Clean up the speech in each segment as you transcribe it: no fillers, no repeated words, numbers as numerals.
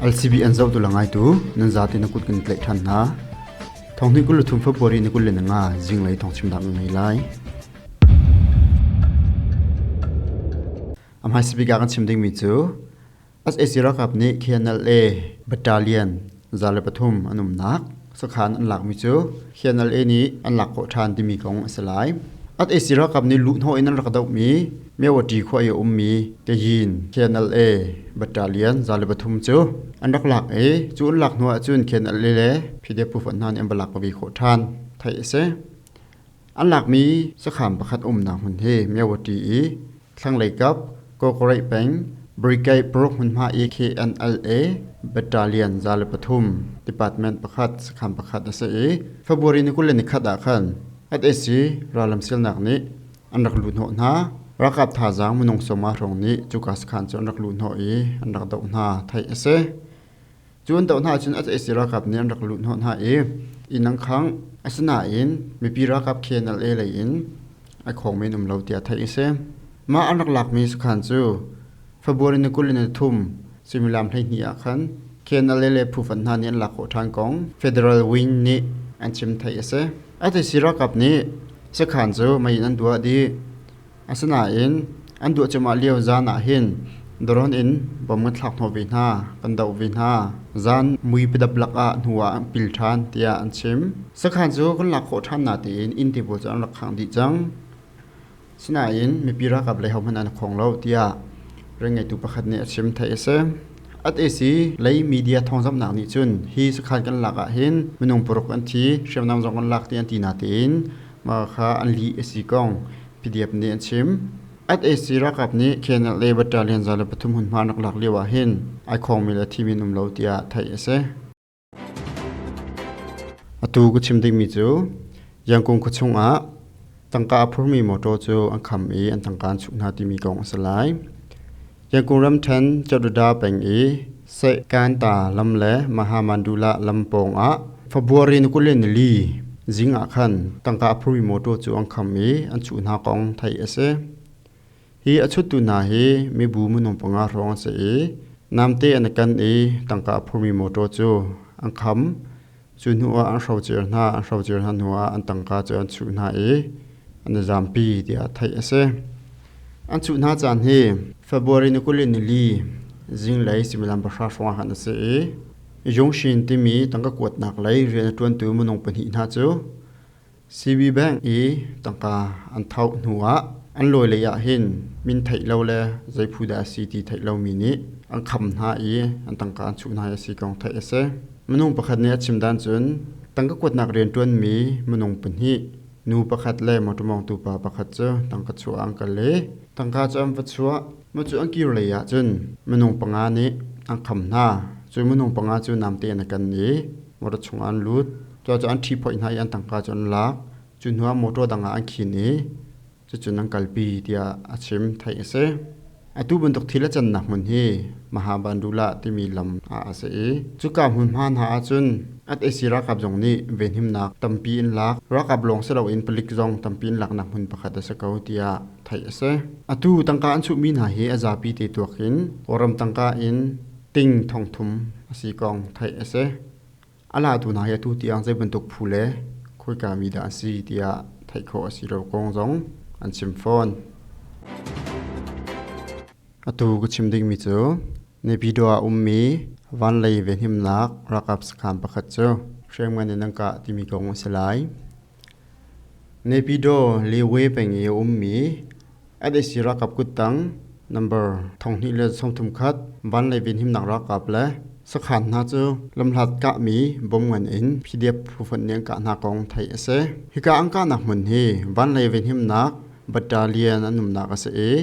LCB an zohtu le ngaitu nan zate na kut kan tlaih ṭhan hna. Thonghnih 23 February ni 25 zinglei thawngchimnak na ngei lai. A hmaisa bik ah kan chim dingmi cu SAC ralkap nih KNLA battalion 103 an umnak sakhan an lakmi cu KNLA nih an lak khawh ṭhan timi kong a si lai. SAC ralkap nih luhhnawh in an rak dohmi Mewati khua i a ummi Kayin KNLA battalion 103 cu an rak lak i cu an lak hnu ahcun KNLA le PDF phu hna nih an va lak ve khawh ṭhan theih a si. An lakmi sakhan pakhat umnak hmun hi Mewati i thlanglei kap Kawkawraih peng Brigade paruk hmunhma i KNLA Battalion 103 Department pakhat sakhan pakhat a si i February ni 21 ah khan SAC rallam sialnak nih an rak luhhnawh hna. Ralkap thazaang minung sawma hrawng nih cuka sakhan cu an rak luhhnawh i an rak doh hna theih a si. Cu an doh hna ahcun SAC ralkap nih an rak luhhnawh hna i inn an khangh. Asinain mipi ralkap KNLA lei in a khawng men um lo tiah theih a si. Mah an rak lakmi sakhan cu February ni 23 suimilam 12 ah khan KNLA le phu fanh hna nih an lak khawh ṭhan kong Federal Wing nih an chim theih a si. SAC ralkap nih sakhan cu mei in an duah dih. Asinain an duah cuahmah lio zan ah hin drone in bom kan thlak hnawh ve hna, kan doh ve hna. Zan mui padap lakah hnu ah an pil ṭhan tiah an chim. Sakhan cu kan lak khawh ṭhan na tiin inn te pawl cu an rak khangh dih cang. Sinain mipi ralkap lei hohmanh an khawng lo tiah rianngeitu pakhat nih a chim theih a si. At-AC lei media thawngzamhnak nih cun hi sakhan kan lak ah hin minung paruk an thi, hriamnam zong kan lak ti an ti natein mah kha an lih a si kong PDF nih an chim. At-AC ralkap nih KNLA battalion 103 hmunhma an rak lak lio ah hin ai khawngmi le thimi an um lo tiah theih a si. Atu ka chim dingmi cu Yangon khuachung ah tangka a phurmi motor cu an kham i an tangka an chuh hna timi kong a si lai. Yangon ramṭhen Chaduda peng i Sehkanta lam le Mahamandula lam pawng ah February ni 24 zing ah khan tangka a phurmi motor cu an kham i an chuh hna kong theih a si. Hi a chuttu hna hi mibu minung panga hrawng an si i namte an i kan i tangka a phurmi mawṭaw cu an kham. Cu hnu ah an hrocer hna, an hrocer hna hnu ah an tangka cu an chuh hna i an i zampi tiah theih a si. An chuh hna caan hi February ni 24 zinglei suimilam pahra hrawng ah khan a si i Yungshin timi tangka kuatnak lei rian a ṭuantu minung pahnih hna cu CB Bank i tangka an thaoh hnu ah an lawi lei ah hin min theih lo le zei phu dah a si ti theih lomi nih an kham hna i an tangka an chuh hna i a si kong theih a si. Minung pakhat nih a chim dan cun tangka kuatnak rianṭuanmi minung pahnih nu pakhat le motor mawngtu pa pakhat cu tangka chuah an kal i tangka cu an va chuah. Mah cu an kir lei ah cun minung panga nih an kham hna. Cu minung panga cu namte an i kan i motor chungah an lut. Cucaah an ṭhihphoih hna i an tangka cu an lak. Cu hnuah motor dang ah an khin i cucun an kalpi tiah a chim theih a si. Atu bantuk thil a cannak hmun hi Mahabandula timi lam ah a si i cuka hmunhma hna ahcun SAC ralkap zong nih venhimnak tampi in lak, ralkap lawng si loin palik zong tampi in laknak hmun pakhat a si ko tiah theih a si. Atu tangka an chuhmi hna hi a zapi te tuak in Kawlram tangka in ting thongthum a si kong theih a si. A latu hna hi atu tiang zei bantuk phu le khoika mi dah an si tiah theih khawh a si lo kong zong an chim fawn. Atu ka chim dingmi cu Naypyidaw ah ummi vanlei venhimnak ralkap sakhan pakhat cu hriamngan in an kah timi kong a si lai. Naypyidaw Lewe peng i a ummi SAC ralkap kuttang number 2131 vanlei venhimnak ralkap le sakhan hna cu lamhlat kahmi bom ngan in PDF phu fonh nih an kah hna kong theih a si. Hika an kahnak hmun hi vanlei venhimnak battalion an umnak a si i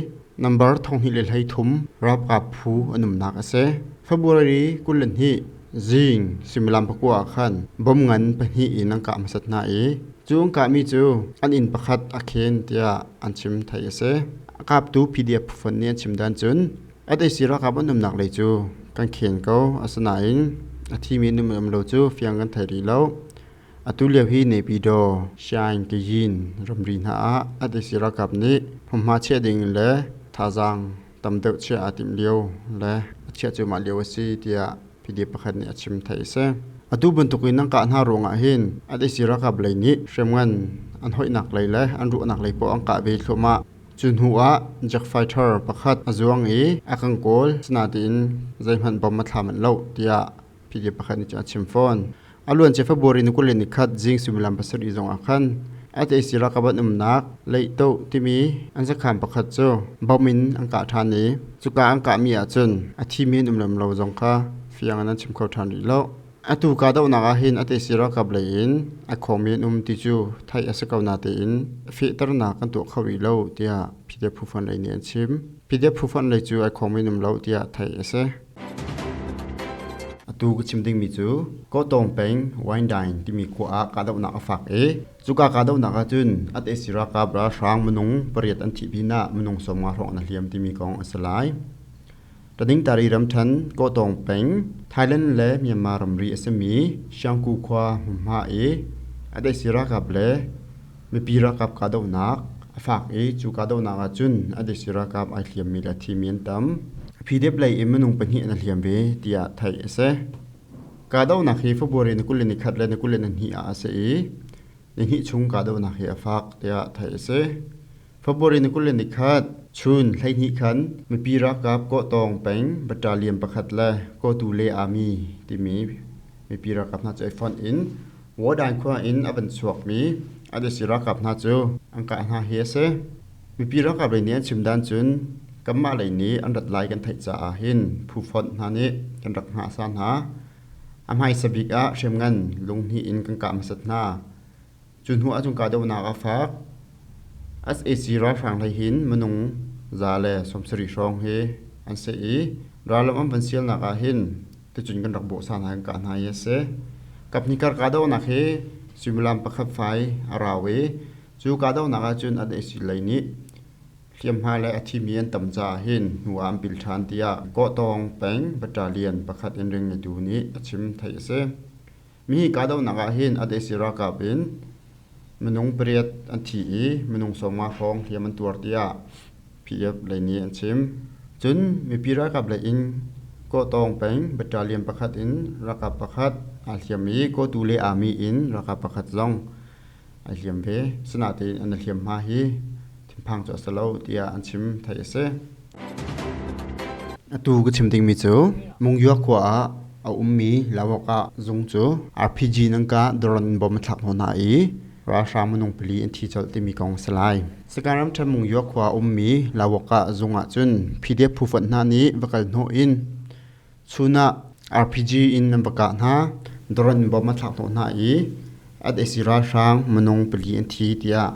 number 2133 ralkap phu an umnak a si. February 22 zing suimilam pakua ah khan bom ngan pahnih in an kah hmasat hna i cu an kahmi cu an inn pakhat a khen tiah an chim theih a si. A kaptu PDF phu nih an chim dan cun SAC ralkap an umnak lei cu kan khen ko asinain a thimi an um lo cu fiang kan thei rih lo. Atu lio hi Naypyidaw, Shan, Kayin ramri hna ah SAC ralkap nih hmunhma chiah ding le thazaang tam deuh chiah aa timh lio le a chiah cuahmah lio a si tiah. PDF pakhat nih a chim theih a si. Atu bantukin an kah hna ruangah hin SAC ralkap lei nih hriamngan an hoihnak lei le an ruahnak lei poah an kah ve thluahmah. Cu hnu ah jet fighter pakhat a zuang i a kan kawl, asinain zeihmanh bom a thla manh lo tiah PDF pakhat nih cun a chim fawn. A luancia February ni 21 zing suimilam 7 zong ah khan SAC ralkap an umnak Leihtoh timi an sakhan pakhat cu bom in an kah ṭhan i cuka an kahmi ahcun a thimi an um lem lo zong kha fiang in an chim kho ṭhan rih lo. Atu kahdohnak ah hin SAC ralkap lei in a khawngmi an um ti cu theih a si ko natein fehternak kan tuah kho rih lo tiah PDF phufonh lei nih an chim. PDF phufonh lei cu ai khawngmi an um lo tiah theih a si. Atu ka chim dingmi cu Kawtawng peng Windine timi khua ah kahdohnak a fak i cuka kahdohnak ahcun SAC ralkap ralhrang minung pariat an thih pinah minung 50 hrawng an hliam timi kong a si lai. Tadingtari ramṭhen Kawtawng peng Thailand le Myanmar ramri a simi Siangku khua hmunhma i SAC ralkap le mipi ralkap kahdohnak a fak i cu kahdohnak ahcun SAC ralkap ai hliammi le a thimi an tam. PDF lei in minung pahnih an i hliam ve tiah theih a si. Kahdohnak hi February ni 21 le ni 22 ah a si i nihnih chung kahdohnak hi a fak tiah theih a si. February ni 21 chun 12 khan mipi ralkap Kawhtawng peng battalion pakhat le Kawtu Le Army timi mipi ralkap hna cu ai fonh in Wardan khua in a van chuakmi SAC ralkap hna cu an kah hna hi a si. Mipi ralkap lei nih an chim dan cun kanmah lei nih an rat lai kan theih caah hin phu fonh hna nih kan rak hngah sa hna. A hmaisa bik ah hriamngan lunghnih in kan kah hmasat hna. Cu hnu ahcun kahdohnak a fak. SAC ralhrang hlei hin minung 170 hrawng hi an si i rallam an van sialnak ah hin ticun kan rak bawh sa hna kan kah hna hi a si. Kaphnih kar kahdohnak hi suimilam pakhat fai a rau i cu kahdohnak ahcun an SAC lei nih hliamhma le a thimi an tam caah hin hnu ah an pil ṭhan tiah Kawhtawng peng battalion pakhat in ring ngeitu nih a chim theih a si. Mi kahdohnak ah hin SAC ralkap in minung pariat an thi i minung 50 hrawng hliam an tuar tiah PDF lei nih an chim. Cun mipi ralkap lei in Kawhtawng peng battalion pakhat in ralkap pakhat aa hliam i Kawtu le Army in ralkap pakhat zong ai hliam ve. Sinain an i hliamhma hi thinphang cu a si lo tiah an chim theih a si. Atu ka chim dingmi cu Mungyua khua ah a ummi Lawaka zung cu RPG nan kah drone bom a thlak hnawh hna i ralhrang minung pali an thi colh timi kong a si lai. Sagaing ramṭhen Mungyua khua a ummi Lawaka zung ah cun PDF phu fonh hna nih va kal hnawh in chun ah RPG in an va kah hna, drone bom a thlak hnawh hna i SAC ralhrang minung pali an thi tiah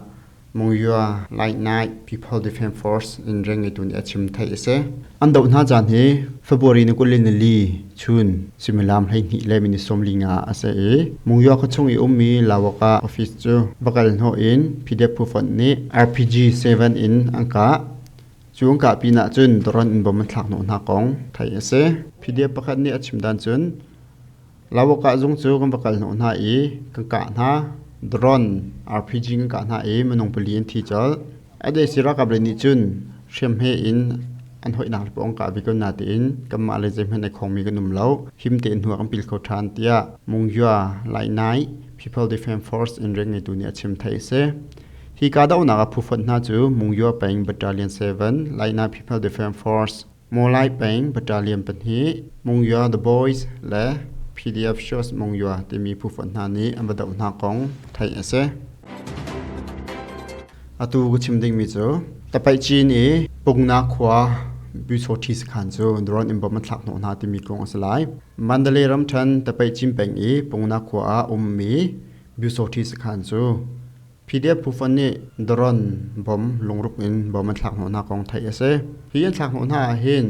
Mongyua Light Night People Defense Force in rianngeitu nih a chim theih a si. An doh hna caan hi February ni 24 chun suimilam 12 le minute 45 a si i Mongyua khuachung i ummi Lawaka office cu va kal hnawh in PDF phu fonh nih RPG 7 in an kah. Cu an kah pinah cun drone in bom an thlak hnawh hna kong theih a si. PDF pakhat nih a chim dan cun Lawakah zung cu kan va kal hnawh hna i kan kah hna. Drone RPG kan kah hna i minung pali an thi colh. SAC ralkap lei nih cun hriamhme in an hoihnak le paoh an kah ve ko natein kanmah lei zeihmanh ai khongmi kan um lo. Him tein hnu ah kan pil kho ṭhan tiah Mungyua Lainai People Defense Force in rianngeitu nih a chim theih a si. Hi kahdohnak ah phu fonh hna cu Mungyua peng Battalion 7, Lainai People Defense Force, Mawlai peng battalion pahnih Mungyua The Boys le PDF Shows Mungyua timi phu fonh hna nih an va doh hna kong theih a si. Atu ka chim dingmi cu Tapaih i Pungna khua Pyusawṭhi sakhan cu drone in bom an thlak hnawh hna timi kong a si lai. Mandalay ramṭhen Tapaih peng i Pungna khua ah ummi Pyusawṭhi sakhan cu PDF phu nih drone bom lungruk in bom an thlak hnawhnak kong theih a si. Hi an thlak hnawh hna ah hin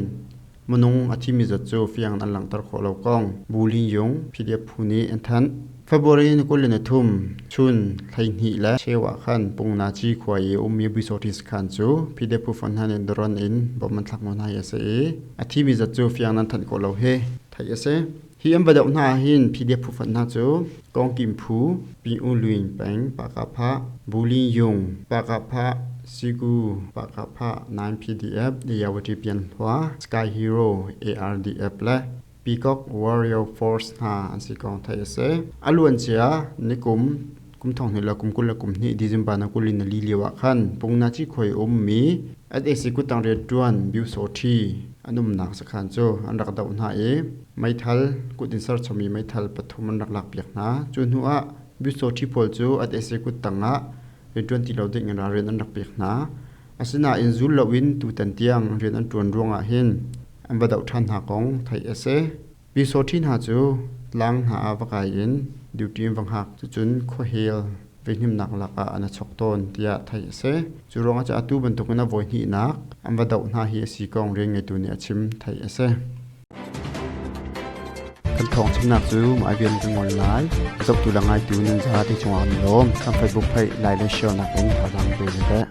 minung a thimi zat cu fiang an langhter khawh lo kong Bu Lin Yung PDF phu nih an thanh. February ni 23 chun 12 le cheu ah khan Pungnaci khua i ummi Buisawṭi sakhan cu PDF phu hna nih drone in bom an thlak hnawh hna hi a si i a thimi zat cu fiang an thanh khawh lo hi theih a si. Hi an va doh hna ahhin PDF phufonh hna cu Kawngkim phu, Pyi-U Lwin peng Pahkahphah, Bulin Yung Pahkahphah, Sigu Pahkahphah 9 PDF, Ayawati Pianhlua, Sky Hero ARDF le Peacock Warrior Force hna an si kong theih a si. A luancia nikum kum thong hnih le kum 22 December na 24 lio ah khan Pungnaci khuai ummi SAC kuttang rianṭuan Byusawṭhi an umnak sakhan cu an rak doh hna i meithal kut in serchommi meithal pathum an rak lakpiak hna. Cu hnu ah Byusawṭhi pawl cu SAC kuttang ah rianṭuan ti lo ding in ralrin an rak pek hna. Asinain zul loin tutan tiang rian an ṭuan ruangah hin an va doh ṭhan hna kong theih a si. Pyusawṭhi hna cu tlang hna ah va kai in duty in va hngak. Cucun khuahel veihnimnak lakah an i chok tawn tiah theih a si. Cu ruangah cun atu bantukin a voi hnihnak an va doh hna hi a si kong rian ngeitu nih a chim theih a si. Kan thawng chimnak cu mah vial kan ngol lai. Zohtu le ngaitu nan zate cungah kan i lawm. Kan Facebook page like le share nak in thazaang pe ve teh.